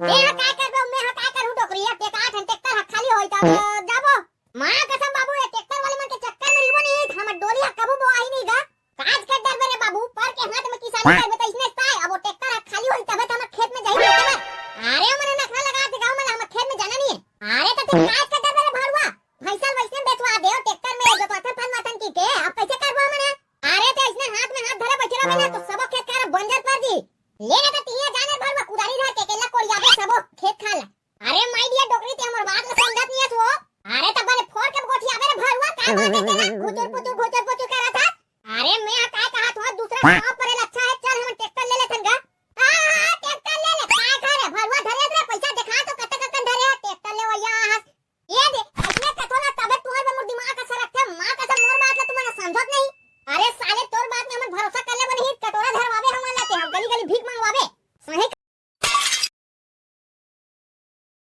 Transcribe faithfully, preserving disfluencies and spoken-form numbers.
ए, हा काय करबो, मैं हा काय करूं डोकरी, ये टेका ठन ट्रैक्टर हा खाली होई त जाबो। माँ कसम बाबू, ये ट्रैक्टर वाले मन के चक्कर में रिबो नहीं, हमर डोली हा कभू बोआही नहीं गा। काज कर डरबे रे बाबू, पर के हाथ में किसानी करबे त इसने ताय, अब वो ट्रैक्टर हा खाली होई तबे त हमर खेत में जाही बेटे बा। अरे मने नखरा लगा दे गाँव में, हमर खेत में जाना नहीं है। अरे त तू काज कर डरबे रे भरुआ, भैंसा वैसने बेचवा दे ट्रैक्टर में, जोतवाथन फनवाथन की के, अब कैसे करबो हमन? अरे ते इसने हाथ में हाथ धरे बैठे रहे ना तो सबो खेत खार बंजर कर दी। ले ना तो तिया जाने भरुआ कुदारी धर के केला कोड़ियाबे सबो खेत खार ला। अरे माई डियर डोकरी, ते हमर बात ला समझत नहीं है तू। अरे तब बने फोड़ के गोठियाबे रे भरुआ, का बात है तेरा? घुचुर पुचुर घुचुर पुचुर करा था। अरे मैं हा काय कहा था, दूसरा गाँव पर अच्छा है, चल हम ट्रैक्टर ले लेथन गा। हाँ, हाँ, ट्रैक्टर ले ले, काय था रे भरुआ, धरे रे पैसा देखा तो कतक कतक धरे है, ट्रैक्टर ले भैया। ये दे, इसने कथो ना तबे तुम्हारे पे मोर दिमाग असर रखते, माँ कसम मोर बात ला तुम्हारा समझत नहीं। अरे साले तोर बात में हमन भरोसा कर ले बने ही, कटोरा धरवाबे हमन लाते, हम गली गली भीख मंगवाबे। सही